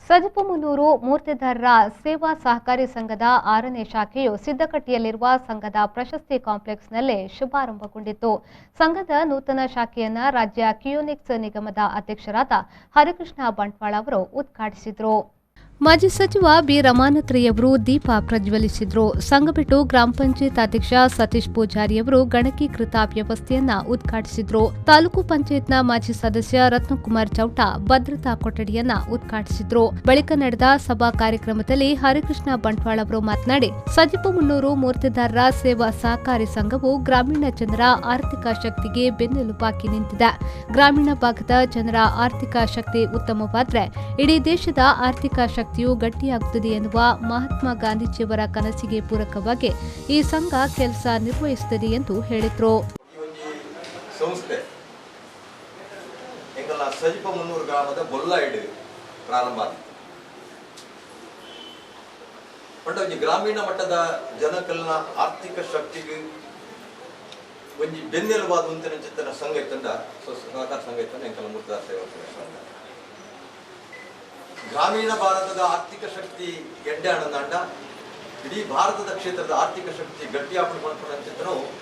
ಸಜಿಪಮುನ್ನೂರು ಮೂರ್ತಿದಾರರ ಸೇವಾ ಸಹಕಾರಿ ಸಂಘದ 6ನೇ ಶಾಖೆಯು ಸಿದ್ದಕಟ್ಟಿಯಲ್ಲಿರುವ ಸಂಘದ ಪ್ರಶಸ್ತಿ ಕಾಂಪ್ಲೆಕ್ಸ್ನಲ್ಲಿ ಶುಭಾರಂಭಗೊಂಡಿತು. ಸಂಘದ ನೂತನ ಶಾಖೆಯನ್ನು ರಾಜ್ಯ ಕಿಯೋನಿಕ್ಸ್ ನಿಗಮದ ಅಧ್ಯಕ್ಷರಾದ ಹರಿಕೃಷ್ಣ ಬಂಟ್ವಾಳ ಅವರು ಉದ್ಘಾಟಿಸಿದರು. ಮಾಜಿ ಸಚಿವ ಬಿ ರಮಾನಾಥ್ರೈಯವರು ದೀಪ ಪ್ರಜ್ವಲಿಸಿದರು. ಸಂಘಬೆಟ್ಟು ಗ್ರಾಮ ಪಂಚಾಯತ್ ಅಧ್ಯಕ್ಷ ಸತೀಶ್ ಪೂಜಾರಿಯವರು ಗಣಕೀಕೃತ ವ್ಯವಸ್ಥೆಯನ್ನ ಉದ್ಘಾಟಿಸಿದರು. ತಾಲೂಕು ಪಂಚಾಯತ್ನ ಮಾಜಿ ಸದಸ್ಯ ರತ್ನಕುಮಾರ್ ಚೌಟ ಭದ್ರತಾ ಕೊಠಡಿಯನ್ನ ಉದ್ಘಾಟಿಸಿದರು. ಬಳಿಕ ನಡೆದ ಸಭಾ ಕಾರ್ಯಕ್ರಮದಲ್ಲಿ ಹರಿಕೃಷ್ಣ ಬಂಟ್ವಾಳ ಅವರು ಮಾತನಾಡಿ, ಸಜಿಪಮುನ್ನೂರು ಮೂರ್ತಿದಾರರ ಸೇವಾ ಸಹಕಾರಿ ಸಂಘವು ಗ್ರಾಮೀಣ ಜನರ ಆರ್ಥಿಕ ಶಕ್ತಿಗೆ ಬೆನ್ನೆಲುಬಾಗಿ ನಿಂತಿದೆ. ಗ್ರಾಮೀಣ ಭಾಗದ ಜನರ ಆರ್ಥಿಕ ಶಕ್ತಿ ಉತ್ತಮವಾದರೆ ಇಡೀ ದೇಶದ ಆರ್ಥಿಕ ಶಕ್ತಿಯು ಗಟ್ಟಿಯಾಗುತ್ತದೆ ಎನ್ನುವ ಮಹಾತ್ಮ ಗಾಂಧೀಜಿಯವರ ಕನಸಿಗೆ ಪೂರಕವಾಗಿ ಈ ಸಂಘ ಕೆಲಸ ನಿರ್ವಹಿಸುತ್ತದೆ ಎಂದು ಹೇಳಿದರು. ಸಂಸ್ಥೆ ಎಂಗಲ್ನ ಸಜಿಪಮುನ್ನೂರು ಗ್ರಾಮದ ಬೊಲ್ಲಾಯಿಡ್ ಪ್ರಾರಂಭ ಆಗಿತ್ತು. ಪಂಡ ಒಂಜಿ ಗ್ರಾಮೀಣ ಮಟ್ಟದ ಜನಕಲ್ನ ಆರ್ಥಿಕ ಶಕ್ತಿಗೆ ಒಂಜಿ ಬೆನ್ನೆಲುಬಾದ ಉಂತಿನ ಚಿತ್ತನ ಸಂಘ ಇತ್ತಂಡ ಸಹಕಾರ ಸಂಘ ಇತ್ತಂಡ ಎಂಕಲ್ನ ಮೂರ್ತಿದಾರ ಸೇವಾ ಸಂಘ. ಗ್ರಾಮೀಣ ಭಾರತದ ಆರ್ಥಿಕ ಶಕ್ತಿ ಎಡ್ಡೆ ಆನಂದಾಂಡ ಇಡೀ ಭಾರತದ ಕ್ಷೇತ್ರದ ಆರ್ಥಿಕ ಶಕ್ತಿ ಗಟ್ಟಿಯಾಪು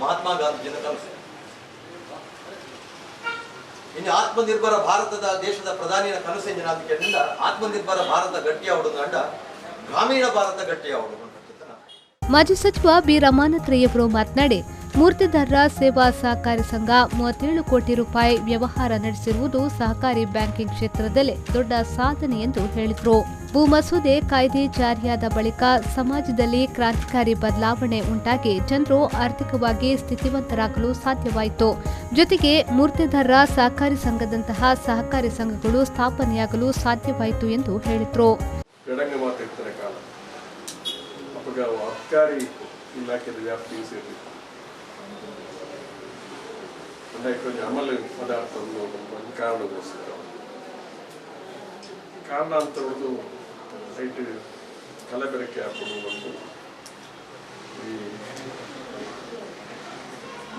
ಮಹಾತ್ಮ ಗಾಂಧೀಜಿನ ಕನಸು. ಇನ್ನು ಆತ್ಮನಿರ್ಭರ ಭಾರತದ ದೇಶದ ಪ್ರಧಾನಿಯ ಕನಸು ಎಂಜಿನ ಆತ್ಮನಿರ್ಭರ ಭಾರತ ಗಟ್ಟಿಯಾವಡು ಗ್ರಾಮೀಣ ಭಾರತ ಗಟ್ಟಿಯಾವಡು. ಮಾಜಿ ಸಚಿವ ಬಿ ರಮಾನಾಥ್ರೈಯವರು ಮಾತನಾಡಿ, ಮೂರ್ತಿದಾರರ ಸೇವಾ ಸಹಕಾರಿ ಸಂಘ 37 ಕೋಟಿ ರೂಪಾಯಿ ವ್ಯವಹಾರ ನಡೆಸಿರುವುದು ಸಹಕಾರಿ ಬ್ಯಾಂಕಿಂಗ್ ಕ್ಷೇತ್ರದಲ್ಲಿ ದೊಡ್ಡ ಸಾಧನೆ ಎಂದು ಹೇಳಿದರು. ಭೂ ಮಸೂದೆ ಕಾಯ್ದೆ ಜಾರಿಯಾದ ಬಳಿಕ ಸಮಾಜದಲ್ಲಿ ಕ್ರಾಂತಿಕಾರಿ ಬದಲಾವಣೆ ಉಂಟಾಗಿ ಜನರು ಆರ್ಥಿಕವಾಗಿ ಸ್ಥಿತಿವಂತರಾಗಲು ಸಾಧ್ಯವಾಯಿತು. ಜೊತೆಗೆ ಮೂರ್ತಿದಾರರ ಸಹಕಾರಿ ಸಂಘದಂತಹ ಸಹಕಾರಿ ಸಂಘಗಳು ಸ್ಥಾಪನೆಯಾಗಲು ಸಾಧ್ಯವಾಯಿತು ಎಂದು ಹೇಳಿದರು. ಅಮಲು ಪದಾರ್ಥ ಕಾರಣಗೋಸ್ಕರ ಕಾರಣ ಅಂತ ಹೊಡೆದು ರೈಟ್ ಕಲಬೆರಕೆ ಹಾಕೊಂಡು ಬಂದು ಈ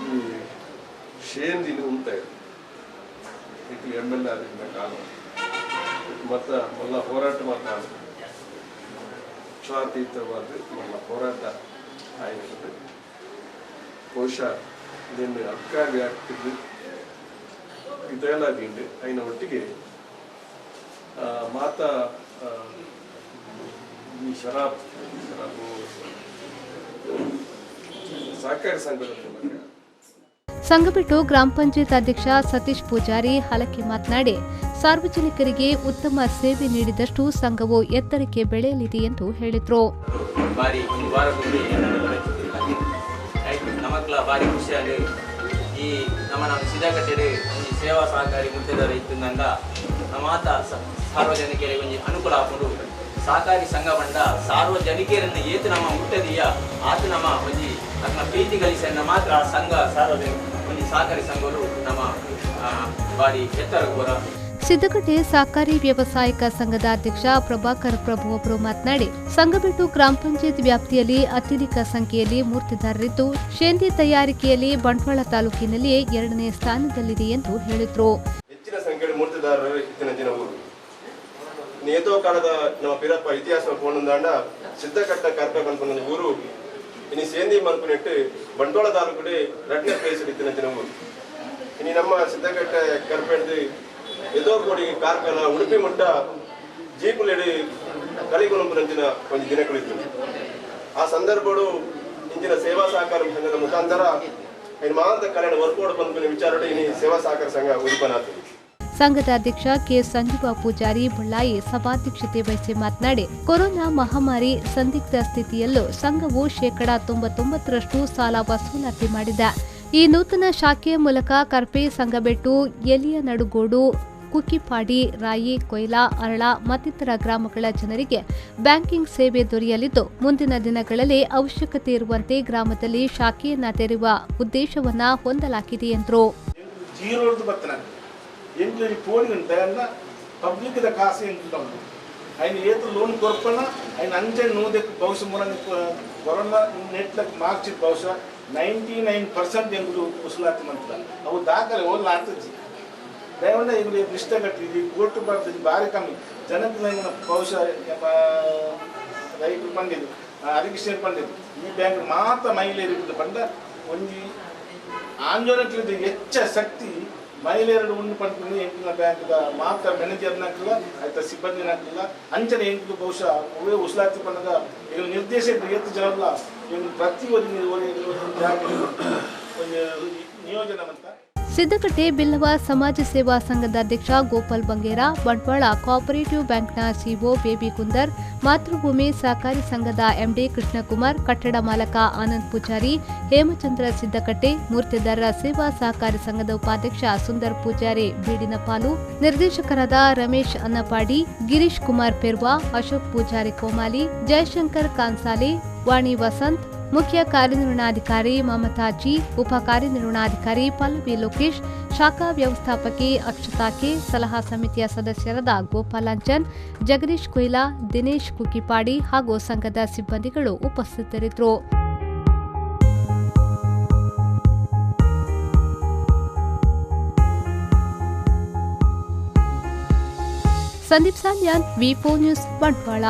ಈ ಶೇಂದಿನ ಉಂತ ಇದೆ ಎಮ್ ಎಲ್ ಆದಿಂದ ಕಾಲ ಮತ್ತು ಮಲ್ಲ ಹೋರಾಟ ಮಾತಾಡ ಪಕ್ಷಾತೀತವಾದ ಮಲ್ಲ ಹೋರಾಟ ಆಯಿತದೆ. ಬಹುಶಃ ಇದನ್ನು ಅಬ್ಕಾರಿ ಆಗ್ತಿದ್ದು ಇದೆಲ್ಲ ದಿಂಡು అయిన ಒಟ್ಟಿಗೆ ಮಾತಾ ಈ ಶರಾಬ್ ಶರಾಬು ಸಹಕಾರಿ ಸಂಘದ ಮೂಲಕ. ಸಂಘಬೆಟ್ಟು ಗ್ರಾಮ ಪಂಚಾಯತ್ ಅಧ್ಯಕ್ಷ ಸತೀಶ್ ಪೂಜಾರಿ ಹಲಕಿ ಮಾತನಾಡಿ, ಸಾರ್ವಜನಿಕರಿಗೆ ಉತ್ತಮ ಸೇವೆ ನೀಡಿದಷ್ಟು ಸಂಘವು ಎತ್ತರಕ್ಕೆ ಬೆಳೆಯಲಿದೆ ಎಂದು ಹೇಳಿದರು. ನಮಕ್ಲ ಭಾರಿ ಖುಷಿಯಾಗಿ ಈ ನಮ್ಮ ನಾವು ಸಿದ್ದಕಟ್ಟೆಡ್ ಒಂಜಿ ಸೇವಾ ಸಹಕಾರಿ ಮುತ್ತೈದೆಯರ ಇತ್ತಿಂದಂಡ ನಮಾತ ಸಾರ್ವಜನಿಕರಿಗೆ ಒಂಜಿ ಅನುಕೂಲ ಆಪುಂಡು. ಸಹಕಾರಿ ಸಂಘ ಪಂಡ ಸಾರ್ವಜನಿಕರನ್ನು ಏತು ನಮ್ಮ ಮುಟ್ಟದೀಯ ಆತ ನಮ್ಮ ಒಂಜಿ ಅಕ್ನ ಪ್ರೀತಿ ಗಳಿಸನ್ನ ಮಾತ್ರ ಸಂಘ ಸಾರ್ವಜನಿಕ ಒಂಜಿ ಸಹಕಾರಿ ಸಂಘಗಳು ನಮ್ಮ ಭಾರಿ ಎತ್ತರ ಗೋರ. ಸಿದ್ದಕಟ್ಟೆ ಸಹಕಾರಿ ವ್ಯವಸಾಯಿಕ ಸಂಘದ ಅಧ್ಯಕ್ಷ ಪ್ರಭಾಕರ್ ಪ್ರಭು ಅವರು ಮಾತನಾಡಿ, ಸಂಘಬೆಟ್ಟು ಗ್ರಾಮ ಪಂಚಾಯತ್ ವ್ಯಾಪ್ತಿಯಲ್ಲಿ ಅತ್ಯಧಿಕ ಸಂಖ್ಯೆಯಲ್ಲಿ ಮೂರ್ತಿದಾರರಿದ್ದು ಶೇಂದಿ ತಯಾರಿಕೆಯಲ್ಲಿ ಬಂಟ್ವಾಳ ತಾಲೂಕಿನಲ್ಲಿ 2ನೇ ಸ್ಥಾನದಲ್ಲಿದೆ ಎಂದು ಹೇಳಿದರು. ಹೆಚ್ಚಿನ ಸಂಖ್ಯೆಯಲ್ಲಿ ಮೂರ್ತಿದಾರರು ಇತ್ತಿನ ದಿನ ಊರು ನೇತೋ ಕಾಲದ ನಮ್ಮ ಪಿರಪ್ಪ ಇತಿಹಾಸ ಪೋಣಂದಾಂಡ ಸಿದ್ದಕಟ್ಟ ಕಾರ್ಪ ಪನ್ಪುನ ಊರು ಇನಿ ಸೇಂದಿ ಮಲ್ಪುನೆಟ್ಟು ಬಂಟ್ವಾಳ ತಾಲೂಕು 2ನೇ ಪ್ಲೇಸ್ ಇತ್ತಿನ ದಿನ ಊರು. ಇನಿ ನಮ್ಮ ಸಿದ್ದಕಟ್ಟ ಕರ್ಪೆಡ್ದು ಏತೋ ಕೋಡಿ ಕಾರ್ಪೆಲ ಉಡುಪಿ ಮುಟ್ಟ ಜೀಪುಲೆಡು ಕಲಿಗುಣಂಪುನಂಚಿನ ಒಂಜಿ ದಿನಕುಳಿತ್ತು. ಆ ಸಂದರ್ಭಡು ಇಂಚಿನ ಸೇವಾ ಸಹಕಾರ ಸಂಘದ ಮುಖಾಂತರ ಮಾಂತ ಕಲೆನ ವರ್ಕೌಟ್ ಪನ್ಪುನ ವಿಚಾರಡು ಇನಿ ಸೇವಾ ಸಹಕಾರ ಸಂಘ ಉದಿಪನಾತು. ಸಂಘದ ಅಧ್ಯಕ್ಷ ಕೆ ಸಂಜೀವ ಪೂಜಾರಿ ಬಳ್ಳಾಯಿ ಸಭಾಧ್ಯಕ್ಷತೆ ವಹಿಸಿ ಮಾತನಾಡಿ, ಕೊರೋನಾ ಮಹಾಮಾರಿ ಸಂದಿಗ್ಧ ಸ್ಥಿತಿಯಲ್ಲೂ ಸಂಘವು 99% ಸಾಲ ವಸೂಲಾತಿ ಮಾಡಿದೆ. ಈ ನೂತನ ಶಾಖೆಯ ಮೂಲಕ ಕರ್ಪೆ, ಸಂಘಬೆಟ್ಟು, ಎಲಿಯನಡುಗೋಡು, ಕುಕ್ಕಿಪಾಡಿ, ರಾಯಿ, ಕೊಯ್ಲಾ, ಅರಳ ಮತ್ತಿತರ ಗ್ರಾಮಗಳ ಜನರಿಗೆ ಬ್ಯಾಂಕಿಂಗ್ ಸೇವೆ ದೊರೆಯಲಿದ್ದು, ಮುಂದಿನ ದಿನಗಳಲ್ಲಿ ಅವಶ್ಯಕತೆ ಇರುವಂತೆ ಗ್ರಾಮದಲ್ಲಿ ಶಾಖೆಯನ್ನ ತೆರೆಯುವ ಉದ್ದೇಶವನ್ನ ಹೊಂದಲಾಗಿದೆ ಎಂದರು. ಬಹುಶಃ 99% ಎಂಬುದು ವಸೂಲಾತಿ ಮಂತ್ರ ಅವು ದಾಖಲೆ ಓಲ್ಲ ಆತಜಿ. ದಯವಂಡ ಎಂಕುಲು ಇಷ್ಟ ಕಟ್ಟಿದ್ವಿ ಕೋರ್ಟು ಬರ್ತದೆ ಭಾರಿ ಕಮ್ಮಿ ಜನಕ್ಕೆ ಬಹುಶಃ ರೈತರು ಪಂಡಿದ್ದು ಹರಿಕೃಷ್ಣ ಪಂಡಿದ್ದು ಈ ಬ್ಯಾಂಕ್ ಮಾತ್ರ ಮಹಿಳೆಯರು ಪಂಡ ಒಂಜಿ ಆಂಜೋನಕ್ಲಿದ್ದು ಹೆಚ್ಚ ಶಕ್ತಿ ಮಹಿಳೆಯರು ಉಂಡು ಪಂಡ್ಕೊಂಡು ಎಂಕುಲ ಬ್ಯಾಂಕ್ದ ಮಾತ್ರ ಮ್ಯಾನೇಜರ್ನಾಕ್ಲ ಆಯ್ತಾ ಸಿಬ್ಬಂದಿನಾಕ್ಲ ಅಂಚನೆ ಎಂಕುಲು ಬಹುಶಃ ಒಳ್ಳೆ ಉಸಲಾತಿ ಪಂಡದ ಎಂಕುಲು ನಿರ್ದೇಶ ಎತ್ತು ಜನಲ್ಲ ಎಂಕುಲು ಪ್ರತಿ ಒಂದು ಒಂದು ನಿಯೋಜನೆ ಅಂತ. ಸಿದ್ದಕಟ್ಟೆ ಬಿಲ್ಲವ ಸಮಾಜ ಸೇವಾ ಸಂಘದ ಅಧ್ಯಕ್ಷ ಗೋಪಾಲ್ ಬಂಗೇರ, ಬಂಟ್ವಾಳ ಕೋಆಪರೇಟಿವ್ ಬ್ಯಾಂಕ್ನ ಸಿಒ ಬೇಬಿ ಕುಂದರ್, ಮಾತೃಭೂಮಿ ಸಹಕಾರಿ ಸಂಘದ ಎಂಡಿ ಕೃಷ್ಣಕುಮಾರ್, ಕಟ್ಟಡ ಮಾಲಕ ಆನಂದ್ ಪೂಜಾರಿ, ಹೇಮಚಂದ್ರ ಸಿದ್ದಕಟ್ಟೆ, ಮೂರ್ತಿದಾರರ ಸೇವಾ ಸಹಕಾರಿ ಸಂಘದ ಉಪಾಧ್ಯಕ್ಷ ಸುಂದರ್ ಪೂಜಾರಿ ಬೀಡಿನಪಾಲು, ನಿರ್ದೇಶಕರಾದ ರಮೇಶ್ ಅನ್ನಪಾಡಿ, ಗಿರೀಶ್ ಕುಮಾರ್ ಪೆರ್ವಾ, ಅಶೋಕ್ ಪೂಜಾರಿ ಕೋಮಾಲಿ, ಜಯಶಂಕರ್ ಕಾನ್ಸಾಲೆ, ವಾಣಿ ವಸಂತ್, ಮುಖ್ಯ ಕಾರ್ಯನಿರ್ವಹಣಾಧಿಕಾರಿ ಮಮತಾ ಜಿ, ಉಪ ಕಾರ್ಯನಿರ್ವಹಣಾಧಿಕಾರಿ ಪಲ್ಲವಿ ಲೋಕೇಶ್, ಶಾಖಾ ವ್ಯವಸ್ಥಾಪಕಿ ಅಕ್ಷತಾ ಕೆ, ಸಲಹಾ ಸಮಿತಿಯ ಸದಸ್ಯರಾದ ಗೋಪಾಲಾಂಚನ್, ಜಗದೀಶ್ ಕೊಯ್ಲಾ, ದಿನೇಶ್ ಕುಕ್ಕಿಪಾಡಿ ಹಾಗೂ ಸಂಘದ ಸಿಬ್ಬಂದಿಗಳು ಉಪಸ್ಥಿತರಿದ್ದರು. Sandeep Salian, V4 news, Bantwal.